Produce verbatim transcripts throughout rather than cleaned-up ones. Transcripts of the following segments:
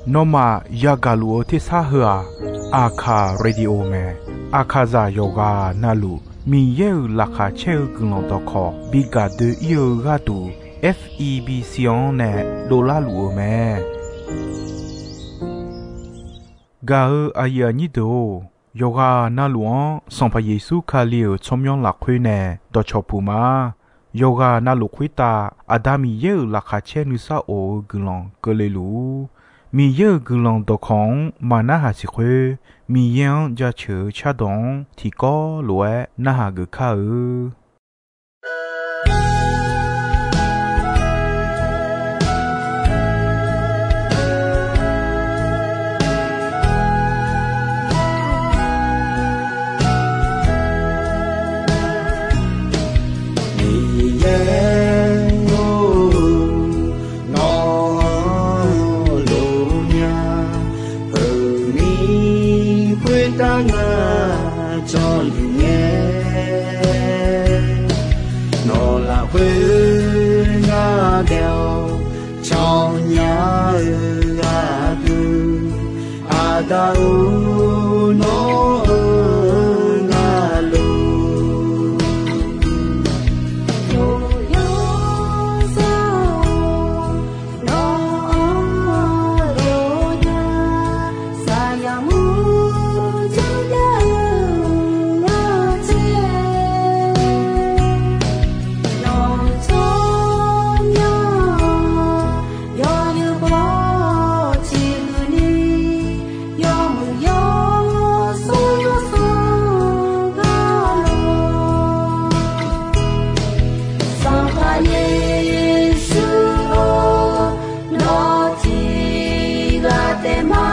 Nawmaf yagaq luf-eu tersar heu-aq, Aqkaq Radio mae. Aqkaqzaq yawqghaq navluf Miqyaer-euq laqkhaq caer-eu guiqlanq dawqkawq bi gaq doe-ir-eu gharduq, F E B C-anr nae dovlar luf-eu mae. Gaq-eu aqyuif aqnyir deuq-or, yawqghaq navluf-anr Sanqpaq Yeqsur Kali-euq tsawrmyanr lafkhoer nae dawqcawq puq ma. Yawqghaq navluf khoertav Aqda Miqyaer-euq laqkhaq caer nuisar of-eu guiqlanq keuvle luf-ur. Miqyaer-euq guiqlanq dawqkawq-anr maqnarhaq siq khoer, Miqyaer-anr jaceuq-eu cardawq-anr tiqkawv lof-aer narhaq geuf kar-eu. Miqyaer-or, nawq-anr lof nya, heuni khoertav ngar jawrluf ngae, nawq lafkhoer ngar daef-awr cawnya-eu gharduq, Aqda-or, nawr-eu ngar lof. Yawqzaq-or, nawq-anr lof nya, saqyaq mur janrjav-eu gharduq, nawq-euq tsawrmyanr yawzeu baw ciqhuiq ni, yawmuiq yawsanr yawsanr gar lof. Sanqpaq Yeqsur-or, nawq tiq ghaq taef ma.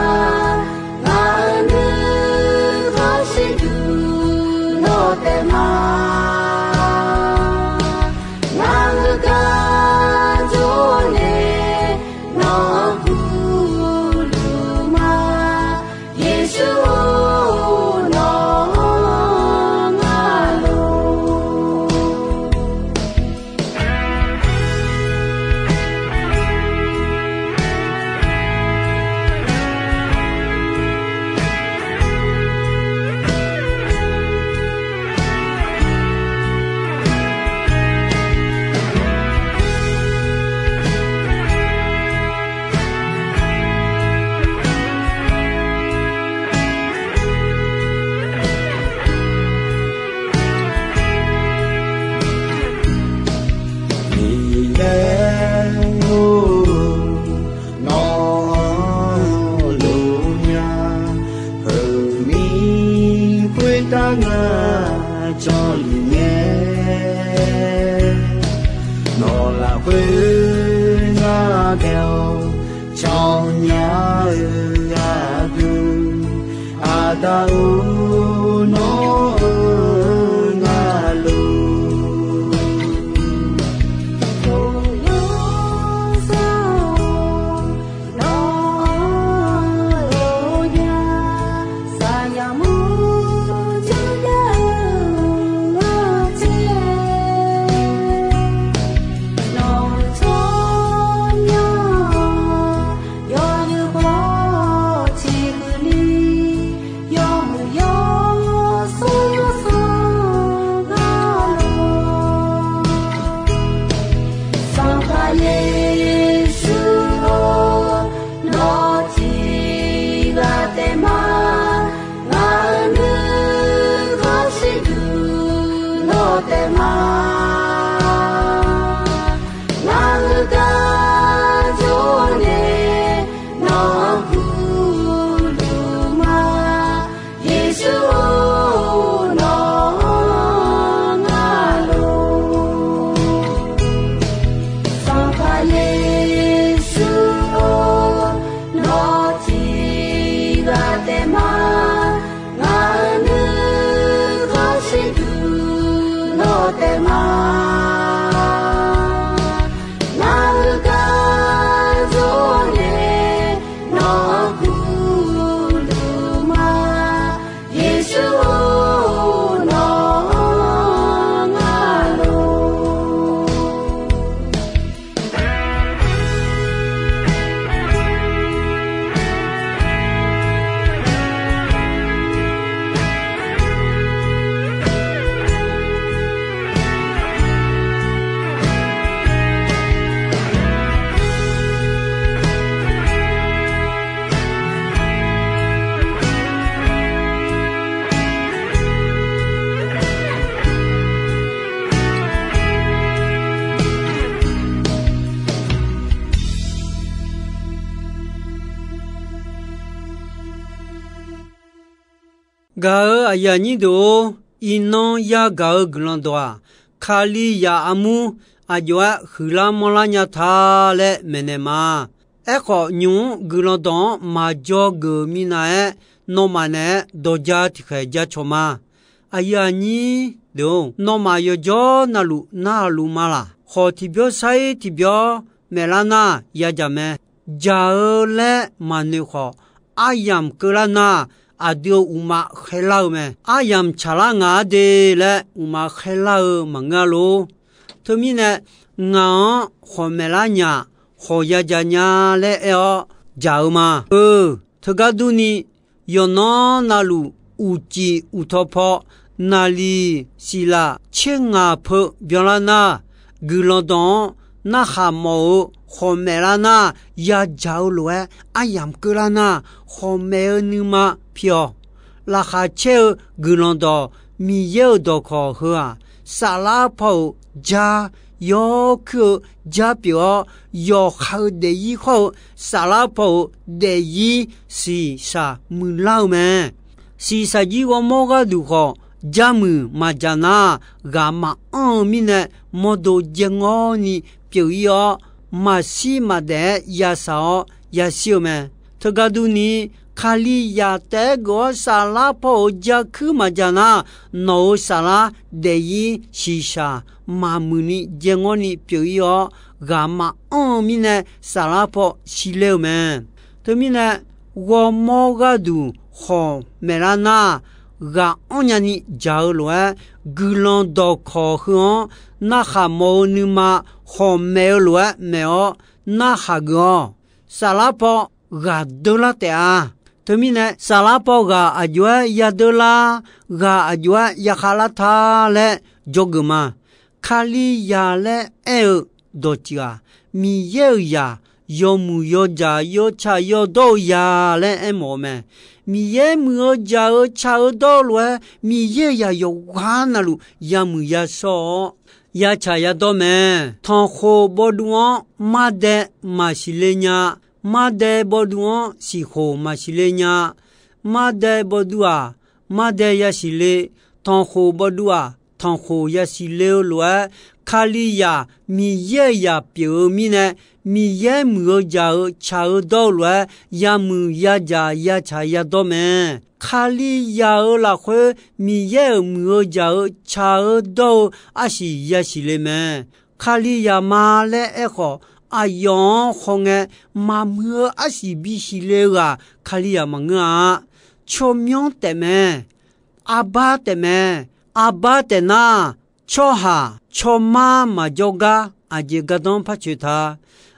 Ngaq-euq nuikhanr shirduq nawq taef ma. Ngaq-euq gar jawr nae nawq-anr gurluf ma. Yeqsur-or, nawq-anr ngar lof. Miqyaer-or, nawq-anr lof nya, heuni khoertav ngar jawrluf ngae, nawq lafkhoer ngar daef-awr cawnya-eu gharduq, Aqda-or, nawr-eu ngar lof. Yawzaq-or, nawq-anr lof nya, saqyaq mur janrjav-eu gharduq, nawq-euq tsawrmyanr yawzeu baw ciqhuiq ni, yawmuiq yawsanr Gaq-euq aqyuif aqnyir deuq-or, iqnan yagaq-eu guiqlanq dawq-aq, Kalizaq armur aqjox-aer huiqlar manrlar nya ta laer maeqnaeq ma. Aerkhawf, nymq-mr guiqlanq dawq-anr maqjawr geuf minav-aer, nawmaf naeq-aer dawq ja tiqkhaeq ja cawq ma. Aqyuif aqnyir deuq-or, nawmaf yawqjawr navluf narhaq luf ma laq. Khawf, tiqbyawr sar-ir tiqbyawr maeflar nar yadzaq mae. Dzaq-eu laer maqnoeq khawf, aryamq keuvlar nar, aqdui-euq uqma khaerlar-eu mae. Aryamq tsaqlar ngaq-ar de laer uqma khaerlar-eu maqngeur-a lor. Teumirnae, ngaq-anr khawf maeqlar nya, khawf yadzaq nya laer aer-awr dzaq-eu ma. Eu, teugar durni, yawqnan navluf uqcif uqtaw paw, naqliq siqlaq tser ngaq peu byanlar nar, guiqlanq dawq-anr narhaq mawf-eu khawf maeqlar nar, yadzaq-eu lof-aer aryamq keuvlar nar, khawf maeq-eu nuima pi-awq. Laqkhaq caer-eu guiqlanq dawq, Miqyaer-euq dawqkawq heu-aq, saflar paw-euq jar yawkuir-eu jar pyeuf-awr, yawqha-eu daefzir khawr-eu saflar paw-euq daefzir shiqshaq muiqlar-eu mae. Shiqshaq jir ghawrmawr gharduq khawf, jarmuiq maqdzaq nar, ghaq maqanr-eu mirnae, mawrdo dzae ngawrni pyeuf-ir-awr, maqshir maqdaef-aer yashaq-awr yashir-eu mae. Teugar durni, Kalizaq taef-aer geuf-awr saflar paw-euq jarkuir maqdzaq nar, nawq-euq saflar daefzir shiqshaq maqmuiq ni dzae ngawrni pyeuf-ir-awr, ghaq maqanr-eu mirnae saflar paw shirler-eu mae. Teumirnae, ghawrmawr gharduq khawf maeqlar nar, ghaq anrnya ni dzaq-eu lof-aer, guiqlanq dawqkawq heu-anr narhaq mawf-eu nuima khawf maeq-eu lof-aer maeq-awr narhaq geuf-awq. Saflar paw ghaq deurlar taef-a. Teumirnae, saflar paw ghaq aqjox-aer yadeurlar, ghaq aqjox-aer yakhavlar ta laer dzawgeuf ma. Kalizaq laer aer-eu dawqtsuif-aq, Miqyaer-euq zaq, yawmuiq yawdzaq yawtsaq yawdawr-eu zaq laer aermawf-eu mae. Miqyaer muiq-eu dzaq-eu tsaq-eu dawr-eu lof-aer, Miqyaer-euq zaq yawqghaq navluf yamuiq yashawr-awr, yatsaq yadawr mae. Tanqkhof bawvduv-anr mardae maqsiq le nya. Mardae bawvduv-anr siqkhof maqsiq le nya. Mardae bawvduv-aq, mardae yasiq le. Tanqkhof bawvduv-aq, tanqkhof yasiq le-eu lof-aer, Kalizaq Miqyaer-euq zaq pyeuf-eu mirnae, Miqyaer muiq-eu dzaq-eu tsaq-eu dawr-eu lof-aer, yamuiq yadzaq yatsaq yadawr mae. Kalizaq-euq lafkhoer Miqyaer-euq muiq-eu dzaq-eu tsaq-eu dawr-eu arsiq yasiq le mae. Kalizaq ma laer aerkhawf, aqyawf-anr khawngae, maqmuiq-eu arsiq bisiq le-eu ghaq Kalizaq maqngeur-a. Tsawrmyanr taefmae. Arbar taefmae. Arbar taef nar, tsawrhaq tsawrmar maqjawr gar aqjeq gardanr par coeq ta.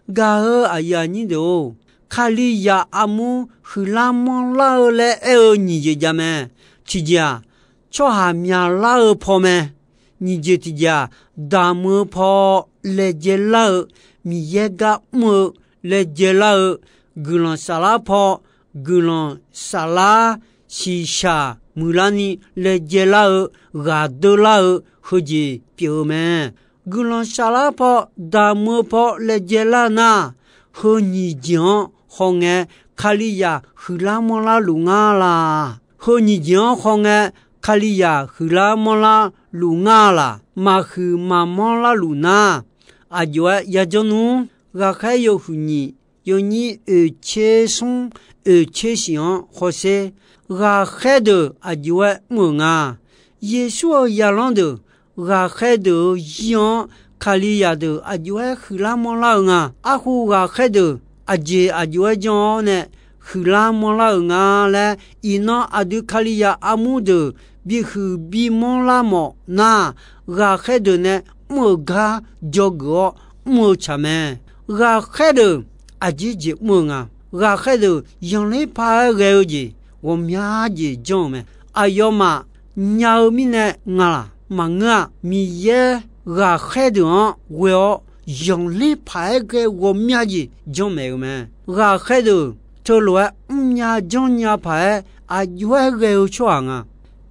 Gaq-eu aqyuif aqnyir deuq-or, Kalizaq armur huiqlar manrlar-eu laer aer-eu nyiq jeq jav mae. Tiqjeq-aq, tsawrhaq myaqlar-eu paw mae. Nyiq jeq tiqjeq-aq, damq-eu paw laejae lar-eu, Miqyaer gar mr-eu laejae lar-eu, guiqlanq saflar paw, guiqlanq saflar shiqshaq muiqlar ni laejae lar-eu, ghaq deurlar-eu heujeq pyeuf-eu mae. Guiqlanq saflar paw, damq-eu paw laejae lar nar, heu nyiq jeq-anr khawngae, Kalizaq huiqlar manrlar luf ngar laq. Heu nyiq jeq-anr khawngae, Kalizaq huiqlar manrlar luf ngar laq. Maqhuiq maqmanr lar luf nar, aqjox-aer yajawr nmr. Ghaqkhaer yawhuiq nyiq, yawnyir oeqtser smr, oeqtser shif-anr hawsher. Ghaqkhaer deuq aqjox-aer mr-euq nga. Yeqsur-euq zaqlanr deuq, ghaqkhaer deuq-euq zir-anr Kalizaq deuq aqjox-aer huiqlar manrlar-eu nga. Arhu ghaqkhaer deuq aqjeq aqjox-aer janr-awr nae huiqlar manrlar-euq nga laer, iqnan aqdui Kalizaq armur deuq bihuiq bimanr lar mawf nar, ghaqkhaer deuq nae mr-euq gar dzawgeuf-awr mr-eu tsaq mae. Ghaqkhaer deuq aqjeq jeq mr-eu nga. Ghaqkhaer deuq zanqler paq-aer ghae-eu jeq ghawqmya jeq janr-eu mae. Aqyawfmaf nya-eu mirnae nga laq? Maqngeur-a. Miqyaer ghaqkhaer deuq-anr ghoe-awr zanqler paq-aer ghae ghawqmya jeq janrmaeq-eu mae. Ghaqkhaer deuq teulof-aer mrnya janrnya paq-aer aqjox-aer ghae-eu tsawrhaq nga.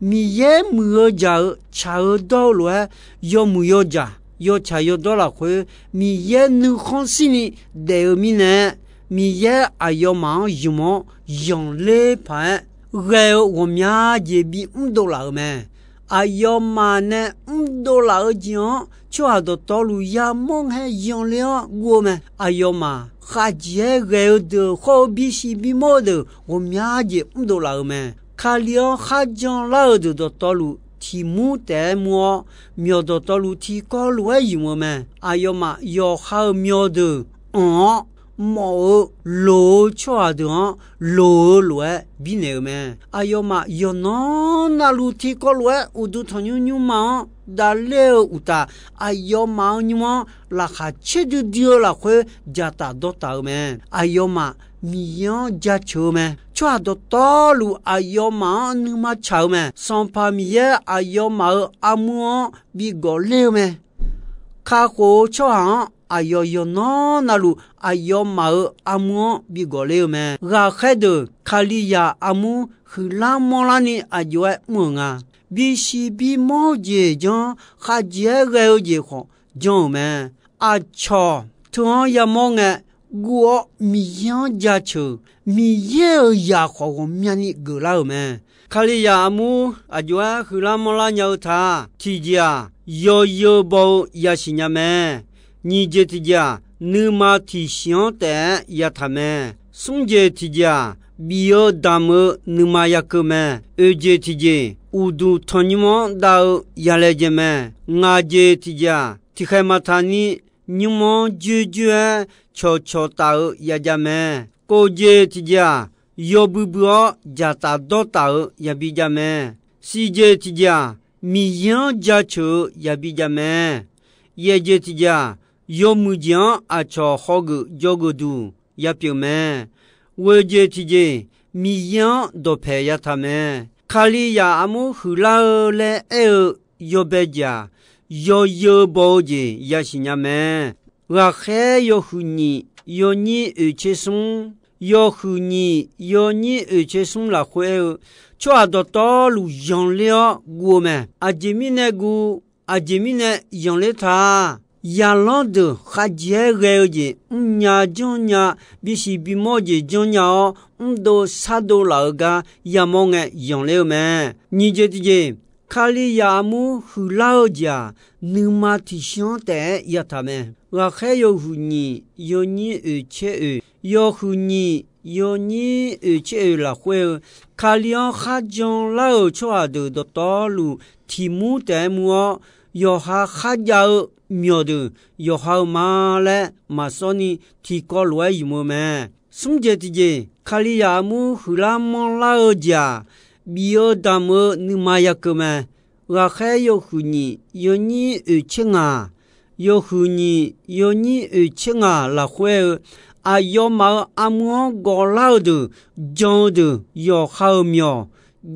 Miqyaer muiq-eu dzaq-eu tsaq-eu dawr-eu lof-aer yawmuiq yawdzaq yawtsaq yawdawr lafkhoer Miqyaer nuikhanr shirni daef-eu mirnae, Miqyaer aqyawfmaf-anr zmq-awr zanqler paq-aer ghae-eu ghawqmya jeq bimr dovlaf-euq mae. Aqyawfmaf nae mrdov laf-eu jeq-anr tsawrhaq dawqtawvluf yamawr ngae yanler-awr guv-eu mae. Aqyawfmaf khavjeq-aer ghae-eu deuq khawr-eu bisiq bimawr-eu deuq ghawqmya jeq mrdov laf-euq mae. Kali-anr kharjan lar-eu deuq dawqtawvluf tiq mur taef-aer mur-awr, myawq dawqtawvluf tiqkawv lof-aer ymq-eu mae. Aqyawfmaf yawqha-euq myawq deuq anq-awr, mawf-eu loq-eu tsawrhaq deuq-anr loq-eu lof-aer birnaeq-euq mae. Aqyawfmaf yawqnan navluf tiqkawv lof-aer uqduq tanqnymr nymrma-anr davler-eu uqtaf, aqyawfmaf-euq nymr-anr laqkhaq caer duidui-eu lafkhoer dzaqtaf dawrtaf-eu mae. Aqyawfmaf Miqyaer-anr jaceuq-eu mae. Tsawrhaq dawqtawvluf aqyawfmaf-anr nuima tsaq-eu mae. Sanqpaq Miqyaer aqyawfmaf-euq armur-anr bigawq ler-eu mae. Kakhof-eu tsawrhaq-anr aqyawf yawqnan navluf aqyawfmaf-euq armur-anr bigawq ler-eu mae. Ghaqkhaer deuq Kalizaq armur huiqlar manrlarni aqjox-aer mr-euq nga. Bisiq bimawr-eu jeq janr, khavjeq-aer ghae-eu jeq khawf janr-euq mae. Aqcawq teu-anr yamawr ngae guv-awr Miqyaer-anr jaceuq, Miqyaer-euq zaq khawf ghawqmyani geuflar-euq mae. Kalizaq armur aqjox-aer huiqlar manrlar nya-eu ta. Tiqjeq-aq, yawzeu baw-eu yasiq nya mae. Nyiq jeq tiqjeq-aq, nuima tiqsiq-anr taef-aer yataq mae. Smr jeq tiqjeq-aq, bif-eu damq-eu nuima yakeuv mae. Oeq jeq tiqjeq, uqduq tanqnymr-anr dav-eu yalaejae mae. Ngaq jeq tiqjeq-aq, tiqkhaeq maqtaq ni nymr-anr joerjoer-aer cawqcawq taf-eu yajav mae. Kof jeq tiqjeq-aq, yawbui bui-awr dzaqtaf dawrtaf-eu yabi jav mae. Siq jeq tiqjeq-aq, Miqyaer-anr jaceuq-eu yabi jav mae. Yaef jeq tiqjeq-aq, yawmuiq jeq-anr aqcawq hawgeuf jawrgeuf duq yapyeuf mae. Ghoeq jeq tiqjeq, Miqyaer-anr dawqpaeq yataq mae. Kalizaq armur huiqlar-eu laer aer-eu yawbae jeq-aq, yawzeu baw-eu jeq yasiq nya mae. Ghaqkhaer yawhuiq nyiq yawnyir oeqtser smr, yawhuiq nyiq yawnyir oeqtser smr lafkhoer aer-eu, tsawrhaq dawqtawvluf yanqler-awr guv-eu mae. Aqjeq mirnae guv, aqjeq mirnae yanqler ta. Zaqlanr deuq khavjeq-aer ghae-eu jeq mrnya janrnya, bisiq bimawr-eu jeq janrnya-awr, mrdov shardov laf-euq gar yamawr ngae yanqler-eu mae. Nyiq jeq tiqjeq, Kalizaq armur huiqlar-eu jeq-aq, nuima tiqsiq-anr taef-aer yataq mae. Ghaqkhaer yawhuiq nyiq yawnyir oeqtser oeq, yawhuiq nyiq yawnyir oeqtser oeq lafkhoer-eu, Kali-anr kharjan lar-euq tsawrhaq deuq dawqtawvluf tiq mur taef-aer mur-awr, yawqha kharjav-eu myawqdeuq yawqha-eu ma laer maqsawr ni tiqkawv lof-aer ymq-eu mae. Smr jeq tiqjeq, Kalizaq armur huiqlar manrlar-eu jeq-aq, bif-eu damq-eu nuima yakeuv mae. Ghaqkhaer yawhuiq nyiq yawnyir oeqtser ngaq, yawhuiq nyiq yawnyir oeqtser ngaq lafkhoer-eu, aqyawfmaf-euq armur-anr gawqlar-eu deuq, jan-eu deuq yawqha-euq myawq,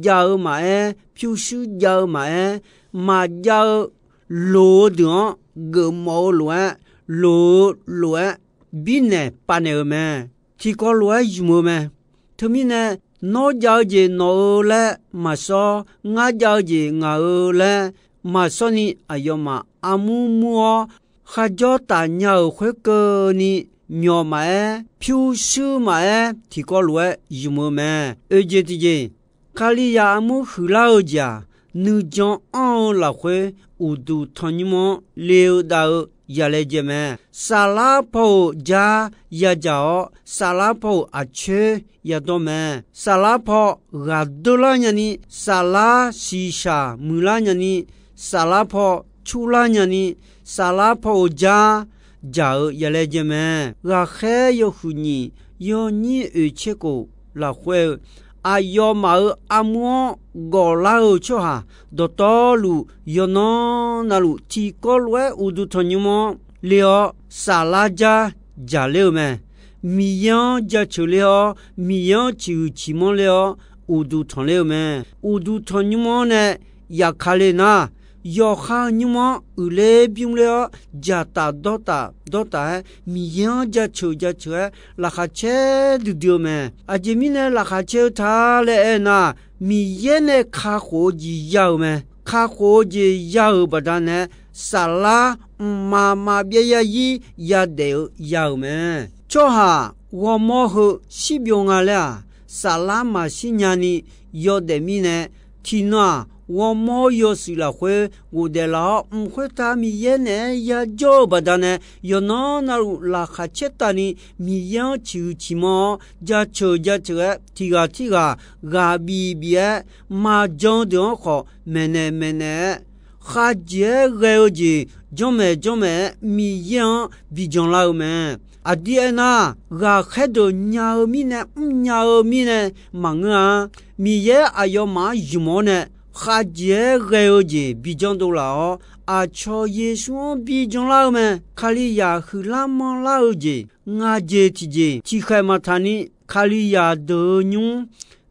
jav-eu maqaer, pyurshuir jav-eu maqaer, maqjav-eu loq-eu deuq-anr geufmawf-eu lof-aer, loq-eu lof-aer birnaeq pavnaeq-eu mae. Tiqkawv lof-aer ymq-eu mae. Teumirnae, nawr jav-eu jeq nawq-eu laer maqsawr, ngar jav-eu jeq ngaq-eu laer maqsawr ni, aqyawfmaf armur mur-awr kharjawr taf nya-euq khoerkeuvni, myawq maqaer, pyurshuir maqaer, tiqkawv lof-aer ymq-eu mae. Oeq jeq tiqjeq, Kalizaq armur huiqlar-eu jeq-aq, nuijan anr-eu lafkhoer uqduq tanqnymr-anr le-eu dav-eu yalaejae mae. Saflar paw-euq jar yadzaq-awr, saflar paw-euq aqcoer yadawr mae. Saflar paw ghaqdeur lar nyani, saflar shiqshaq muiqlar nyani, saflar paw curlar nyani, saflar paw-euq jar dzaq-eu yalaejae mae. Ghaqkhaer yawhuiq nyiq yawnyir oeqtser khof lafkhoer-eu, aqyawfmaf-euq armur-anr gawqlar-eu tsawrhaq dawqtawvluf, yawqnan navluf tiqkawv lof-aer uqduq tanqnymr-anr le-awr, saflar jar dzaqler-eu mae. Miqyaer-anr jaceuq ler-awr, Miqyaer-anr ciqhuiq ciqmanr ler-awr, uqduq tanqler-eu mae. Uqduq tanqnymr-anr nae yafkale nar, yawqha-eu nymr-anr uiqler bymr ler-awr, dzaqtaf dawrtaf dawrtaf-aer, Miqyaer-anr jaceuq jaceuq-aer laqkhaq caer duidui-eu mae. Aqjeq mirnae laqkhaq caer-eu ta laer aernar, Miqyaer nae kakhof-eu jeq ya-euq mae. Kakhof-eu jeq ya-euq baqdanae, saflar mqmaq maqbyav yarzir yadaef-eu ya-euq mae. Tsawrhaq ghawrmawr heu shirbyov nga laer-aq, saflar maqshir nyani yawdaef mirnae, tiqnan-aq, ghawrmawr yawshuif lafkhoer ghofdaef laf-awr, mq khoertav Miqyaer naeq-aer yajawr-eu baqdanae, yawqnan navluf laqkhaq caer tavni Miqyaer-anr ciqhuiq ciqmanr-awr, jaceuq jaceuq-aer tiq ghaq tirghaq ghaq bif bif-aer, maqjan-eu deuq-anr khawf maeqnaeq maeqnaeq-aer, khavjeq-aer ghae-eu jeq janrmaeq janrmaeq-aer Miqyaer-anr bijan lar-eu mae. Aqdir aernar, ghaqkhaer deuq nya-eu mirnae, mrnya-eu mirnae maqngeur-a. Miqyaer aqyawfmaf-anr zmq-awr nae, khavjeq-aer ghae-eu jeq bijan dovlaf-awr, aqcawq Yeqsur-anr bijan lar-eu mae. Kalizaq huiqlar manrlar-eu jeq, ngaq jeq tiqjeq tiqkhaeq maqtaq ni, Kalizaq deuq-eu nymr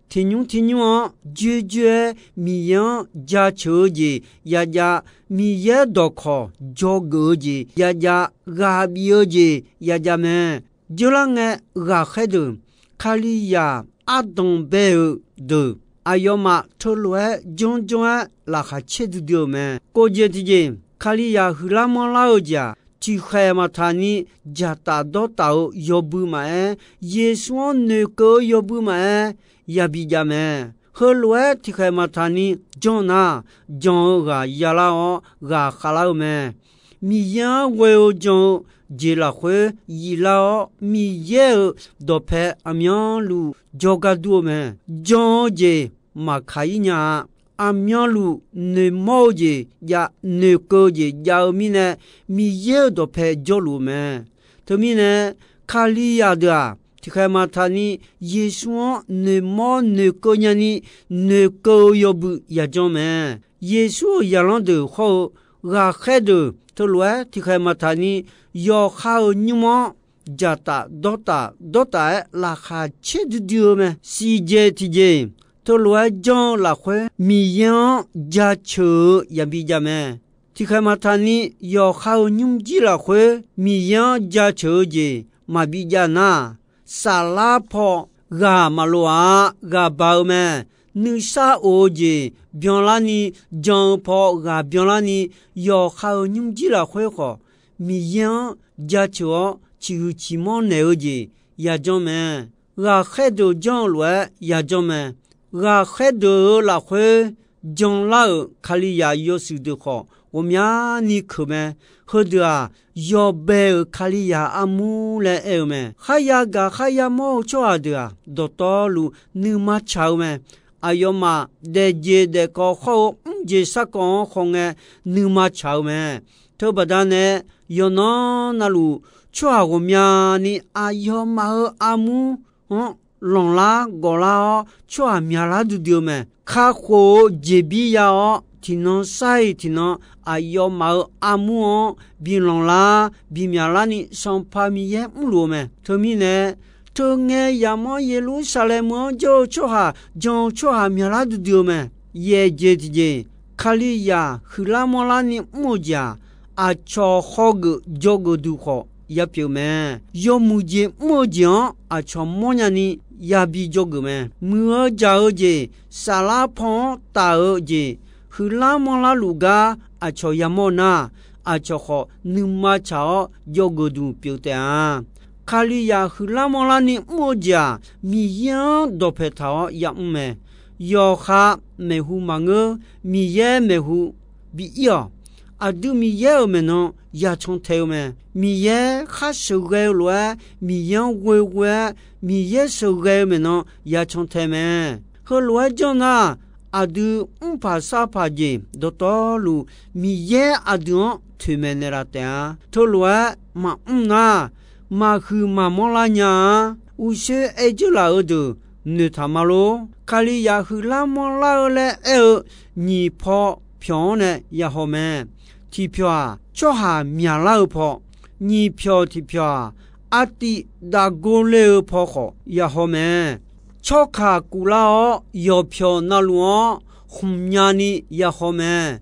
tiqnymr tiqnymr-anr joerjoer-aer Miqyaer-anr jaceuq-eu jeq yajav, Miqyaer dawqkawq dzawgeuf-eu jeq yajav, ghaq bif-eu jeq yajav mae. Dzeurlar ngae, ghaqkhaer deuq, Kalizaq ardanq bae-euq deuq, aqyawfmaf teulof-aer janrjanr-aer laqkhaq caer duidui-euq mae. Kof jeq tiqjeq, Kalizaq huiqlar manrlar-eu jeq-aq, tiqkhaeq maqtaq ni dzaqtaf dawrtaf-eu yawbui maqaer, Yeqsur-anr noeqkeuv-eu yawbui maqaer, yabi jav mae. Heulof-aer tiqkhaeq maqtaq ni janr nar, jan-eu ghaq yalar-awr, ghaq khavlar-eu mae. Miqyaer-anr ghoe-eu jan-eu jeq lafkhoer yiflar-awr, Miqyaer-euq dawqpae aqmyanluf jawrgar dur-eu mae. Jan-eu jeq maqkaq-ir nya-a. Aqmyanluf noeqmawr-eu jeq jav, noeqkeuv-eu jeq jav-eu mirnae, Miqyaer-euq dawqpae jawrluf-eu mae. Teumirnae, Kalizaq deuq-aq, tiqkhaeq maqtaq ni Yeqsur-anr noeqmawr noeqkeuv nyani, noeqkeuv-eu yawbui yajanr mae. Yeqsur-euq zaqlanr deuq hawr-eu ghaqkhaer deuq teulof-aer tiqkhaeq maqtaq ni, yawqha-euq nymr-anr dzaqtaf dawrtaf dawrtaf-aer laqkhaq caer duidui-eu mae. Siqjeq tiqjeq, teulof-aer janr-eu lafkhoer Miqyaer-anr jaceuq-eu yabi jav mae. Tiqkhaeq maqtaq ni, yawqha-euq nymrjir lafkhoer Miqyaer-anr jaceuq-eu jeq maqbi jav nar, saflar paw ghaq maqlof-a. Ghaq baq-eu mae. Nuisar of-eu jeq byanlarni, jan-eu paw ghaq byanlarni, yawqha-euq nymrjir lafkhoer khawf, Miqyaer-anr jaceuq-awr ciqhuiq ciqmanr naeq-eu jeq yajanr mae. Ghaqkhaer deuq janr-eu lof-aer yajanr mae. Ghaqkhaer deuq-eu lafkhoer janlar-euq Kalizaq yawshuif deuq khawf, ghawqmyani keuq mae. Heudeuq-aq, yawbae-euq Kalizaq armur laer aer-eu mae. Kharya gaq kharya mawr-eu tsawrhaq deuq-aq, dawqtawvluf nuima tsaq-eu mae. Aqyawfmaf daefjeq daefkawv khawr-eu mrjeq sarkawv-anr khawf ngae, nuima tsaq-eu mae. Teubaqda nae, yawqnan navluf tsawrhaq ghawqmyani aqyawfmaf-euq armur-anr lanqlar gawqlar-awr, tsawrhaq myaqlar duidui-eu mae. Kakhof-eu jeqbir ya-awr, tiqnan sar-iq tiqnan aqyawfmaf-euq armur-anr bi lanqlar, bi myaqlarni Sanqpaq Miqyaer mrluf-eu mae. Teumirnae, teungae yamawr Yeqlursaqlaeq meuq-anr jawr-eu tsawrhaq, jan-eu tsawrhaq myaqlar duidui-eu mae. Yaeq jeq tiqjeq, Kalizaq huiqlar manrlarni mr-eu jeq-aq, aqcawq hawgeuf dzawgeuf duq khawf yapyeuf mae. Yawmuiq jeq mr-eu jeq-anr aqcawq mawrnya ni yabi dzawgeuf mae. Muiq-eu dzaq-eu jeq, saflar paw-anr taf-eu jeq, huiqlar manrlar luf gar aqcawq yamawr nar, aqcawq khawf nuima tsaq-awr dzawgeuf duq pyeuf taef-a. Kalizaq huiqlar manrlarni mr-eu jeq-aq, Miqyaer-anr dawqpae taq-awr yamr mae. Yawqha maeqhu maqngeur, Miqyaer maeqhu bi ir-awq. Aqdui Miqyaer-euq maeqnan yacan tae-eu mae. Miqyaer khar sheuqghae-eu lof-aer, Miqyaer-anr ghoeghoe-aer, Miqyaer sheuqghae-eu maeqnan yacan tae mae. Heulof-aer janr nar, aqdui mrpaq sarpaq jeq dawqtawvluf, Miqyaer aqdui-anr toeqmaeq naeqlaf taef-a. Teulof-aer maqmr nar, maqhuiq maqmanr lar nya-a. Uqshoe aer dzeur laf-eu deuq noeqtaq ma lor. Kalizaq huiqlar manrlar-eu laer aer-eu nyiq paw pyawq-anr nae yahaw mae. Tiqpyawq-aq, tsawrhaq myaqlar-eu paw. Nyiq pyawq tiqpyawq-aq, artiv dav gor ler-eu paw khawf yahaw mae. Tsawrkaq kuvlar-awr, yawqpyawq navluf-anr khmqmyani yahaw mae.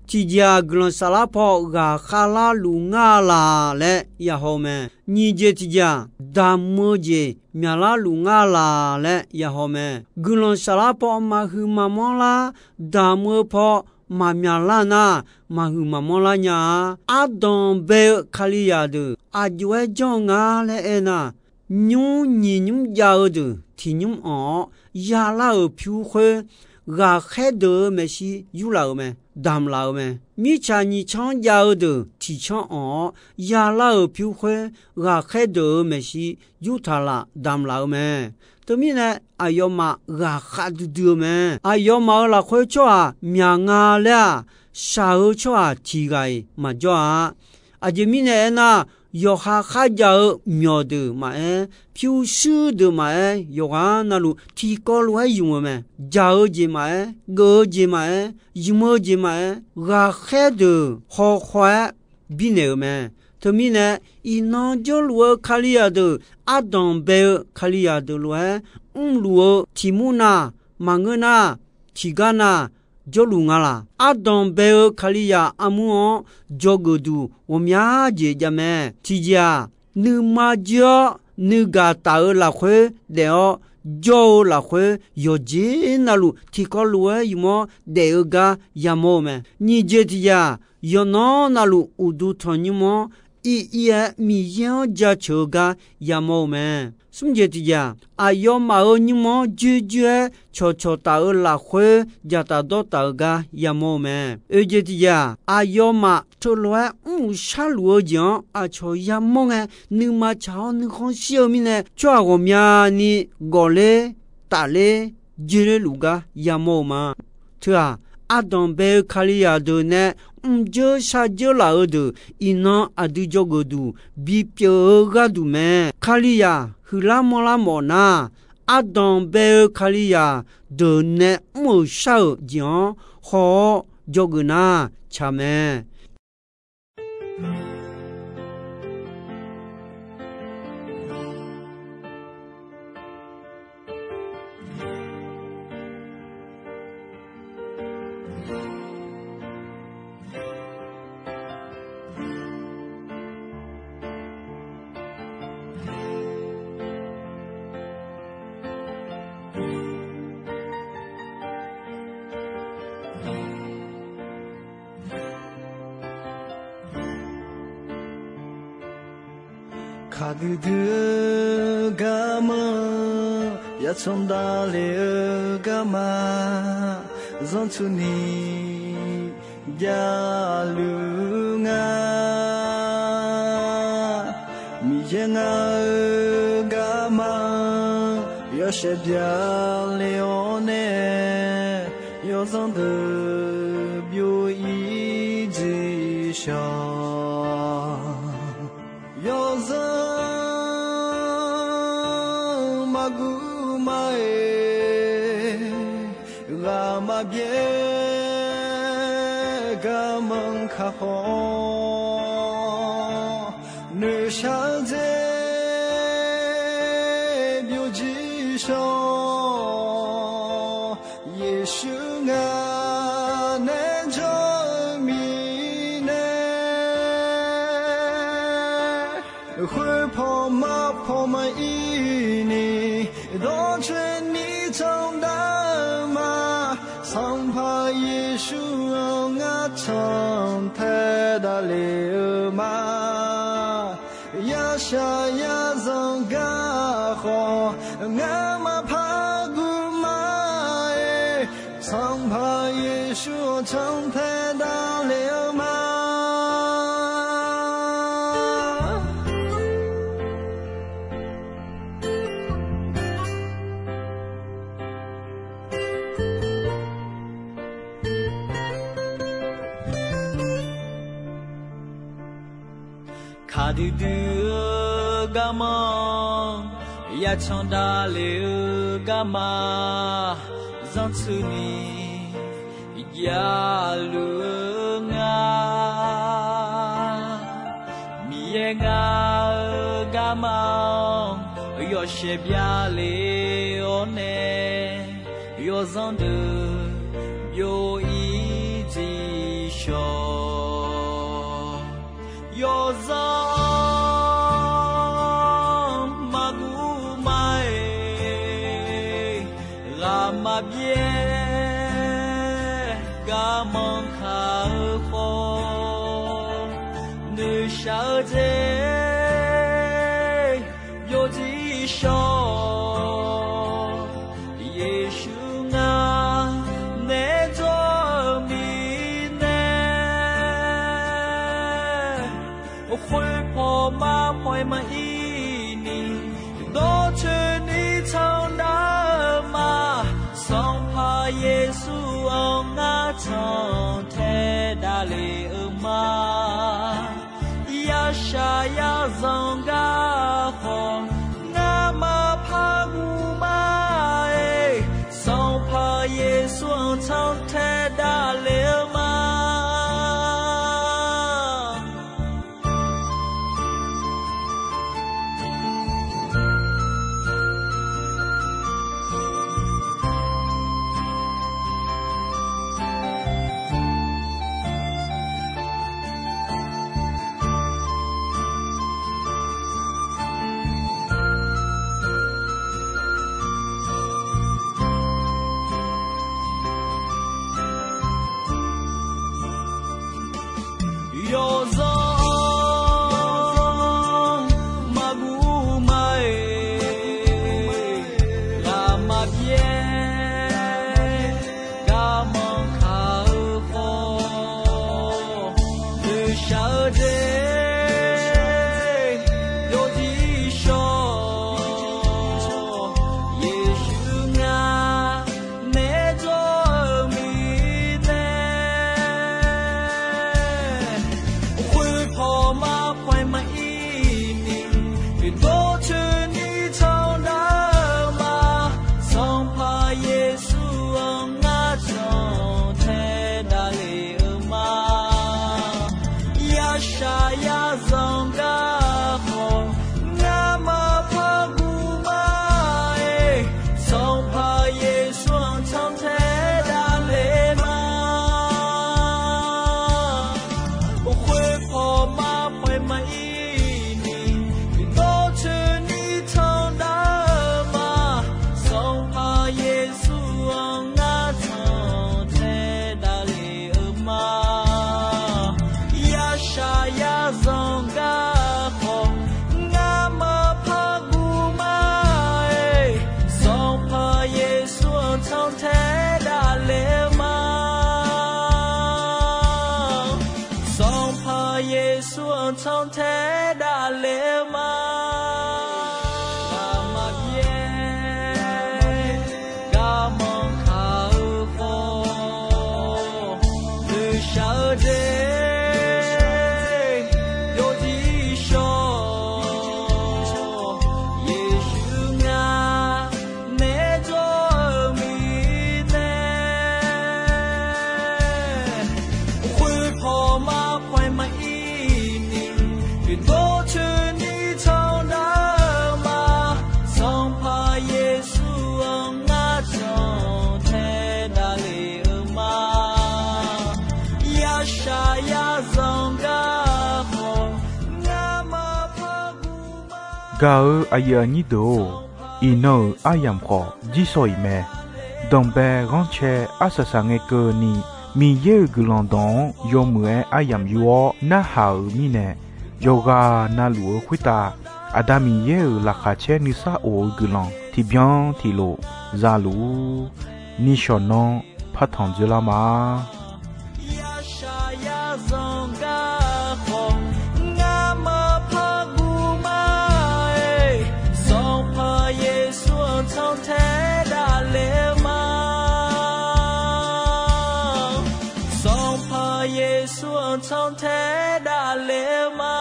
Tiqjeq-aq, guiqlanq saflar paw ghaqkhav larluf ngar laq laer yahaw mae. Nyiq jeq tiqjeq-aq, damq-eu jeq myaqlar luf ngar laq laer yahaw mae. Guiqlanq saflar paw maqhuiq maqmanr lar, damq-eu paw maqmyaqlar nar, maqhuiq maqmanr lar nya-a. Ardanq bae-eu Kalizaq deuq aqjox-aer janr-eu nga laer aernar, nymr nyiq nymr jav-eu deuq tiq nymr anq-awr yalar-euq pyur khoer, ghaqkhaer deuq-euq maeqshi yurlaf-euq mae, damq laf-euq mae. Mirtsaq nyiq canr jav-eu deuq tiq canr anq-awr yalar-euq pyur khoer, ghaqkhaer deuq-euq maeqshi yurtaq laf damq laf-eu mae. Teumirnae aqyawfmaf ghaqkhav duidui-eu mae. Aqyawfmaf-euq lafkhoer tsawrhaq myaq nga laer-aq, shaq-eu tsawrhaq tiq ghaq-iq maqjawr-a. Aqjeq mirnae aernar, yawqha kharjav-eu myawqdeuq maqaer, pyurshuir deuq maqaer, yawqghaq navluf tiqkawv lof-aer ymq-eu mae. Jaq-eu jeq maqaer, geuf-eu jeq maqaer, ymq-eu jeq maqaer, ghaqkhaer deuq hawkhaw-aer birnaeq-euq mae. Teumirnae, iqnan jawrluf-eu Kalizaq deuq, ardanq bae-eu Kalizaq deuq lof-aer mrluf-eu tiq mur na, maqngeur nar, tiqgar na jawrluf nga laq. Ardanq bae-eu Kalizaq armur-anr dzawgeuf duq ghawqmya jeq jav mae. Tiqjeq-aq, nuima jir-awr nuigaq taf-eu lafkhoer daef-awr, jawr-eu lafkhoer yawqjeq navluf tiqkawv lof-aer ymq-awr daef-eu gar yamawr-eu mae. Nyiq jeq tiqjeq-aq, yawqnan navluf uqduq tanqnymr-anr ir ir-aer Miqyaer-anr jaceuq-eu gar yamawr-eu mae. Smr jeq tiqjeq-aq, aqyawfmaf-euq nymr-anr joerjoer-aer cawqcawq taf-eu lafkhoer jaqtaf dawrtaf-eu gar yamawr-eu mae. Oeq jeq tiqjeq-aq, aqyawfmaf teulof-aer mr-euq sharluf-eu jeq-anr aqcawq yamawr ngae, nuima tsaq-awr nuikhanr shir-eu mirnae, tsawrhaq ghawqmyani gawfler, tafler, joerler luf gar yamawr-eu ma. Teu-aq, ardanq bae-eu Kalizaq deuq nae mrjeur sharjeur laf-eu deuq, iqnan aqdui dzawgeuf duq bipyeuf-eu gharduq mae. Kalizaq huiqlar manrlar mawf nar, ardanq bae-eu Kalizaq deuq nae mr-euq shar-euq jeq-anr haw-awr dzawgeuf nar tsaq mae. Kaqdui dui-eu garma, yatanq davlef-eu garma, zanrtsuini javluf nga. Miqyaer ngar-eu garma, yawshaef byaqle-awr nae, yawzanr deuq byov-ir jeq shawq. Yawzanr maqguv ma-aer, ghaq maqbyaer garmanr kakhof, noeqshaq-eu dzer byovjir shawq. Yeqsur ngaq nae jawr-eu mirnae, khoerpaw marpaw maqir ni, dawrcoeni candav-eu ma. Sanqpaq Yeqsur-anr ngar cantae davlef-eu ma. Yashaq yazanq garkhawf, ngamaf par guv ma-aer, Sanqpaq Yeqsur-anr cantae davlef-eu ma. Kaqdui dui-eu garma, yatanq davlef-eu garma, zanrtsuini javluf-eu nga. Miqyaer ngar-eu garma-anr yawshaef byaqle-awr nae, yawzanr deuq byov-ir jeq shawq. Yawzanr maqguv ma-aer, ghaq maqbyaer garmanr kaq-eu khawf, noeqshaq-eu dzer, yawjir shawr. Yeqsur ngar nae dzawr-eu mirnae, khoerpaw mar paw-aer maqir ni, dawrcoeni tsanr nar-eu ma. Sanqpaq Yeqsur-anr ngar tsanq tae davlef-eu ma. Yashaq yazanq gar khawf, ngamaf par guv ma-aer, Sanqpaq Yeqsur-anr tsanr tae davlef-eu ma. Yawzanr maqguv ma-aer, ghaq maqbyaer, garmanr kaq-eu khawf, noeqshaq-eu jeq yawdir shawr. Yeqsur ngar nae dzawr-eu mirnae, khoerpaw mar paw-aer maqir ni, dawrcoeni tsanr nar-eu ma. Sanqpaq Yeqsur-anr ngar tsanq tae davlef-eu ma. Yashaq yazanq gar khawf, ngamaf par guv ma-aer, Sanqpaq Yeqsur-anr tsanr tae davlef ma. Khoerpaw mar paw-aer maqir ni, dawrcoeni tsanr nar-eu ma. Sanqpaq Yeqsur-anr ngar tsanq tae davlef-eu ma. Yashaq yazanq gar khawf, ngamaf par guv ma-aer, Sanqpaq Yeqsur-anr tsanr tae davlef-eu ma. Sanqpaq Yeqsur-anr tsanr tae davlef-eu ma. Ghaq maqbyaer, garmanr kaq-eu khawf, noeqshaq-eu jeq yawdir shawr. Yeqsur ngar nae dzawr-eu mirnae, khoerpaw mar paw-aer maqir ni, dawrcoeni tsanr nar-eu ma. Sanqpaq Yeqsur-anr ngar tsanq tae davlef-eu ma. Yashaq yazanq gar khawf, ngamaf par guv ma. Gaq-eu aqyuif aqnyir deuq-or, iqnan-euq aryamq khawf jirshaw-iq mae. Danqbae ghanrcae arsaq saq ngae keuvni, Miqyaer-euq guiqlanq dawq-anr yawmuiq-aer aryamq yur-awr narhaq-euq mirnae, yawqghaq navluf-eu khoertav Aqda Miqyaer-euq laqkhaq caer nuisar of-eu guiqlanq tiqbyan tiqlof za luf-ur. Nishawq nanr partanq dzoerlar ma. Yashaq yazanq gar khawf, ngamaf par guv ma-aer, Sanqpaq Yeqsur-anr tsanr tae davlef-eu ma. Sanqpaq Yeqsur-anr tsanr tae davlef-eu ma.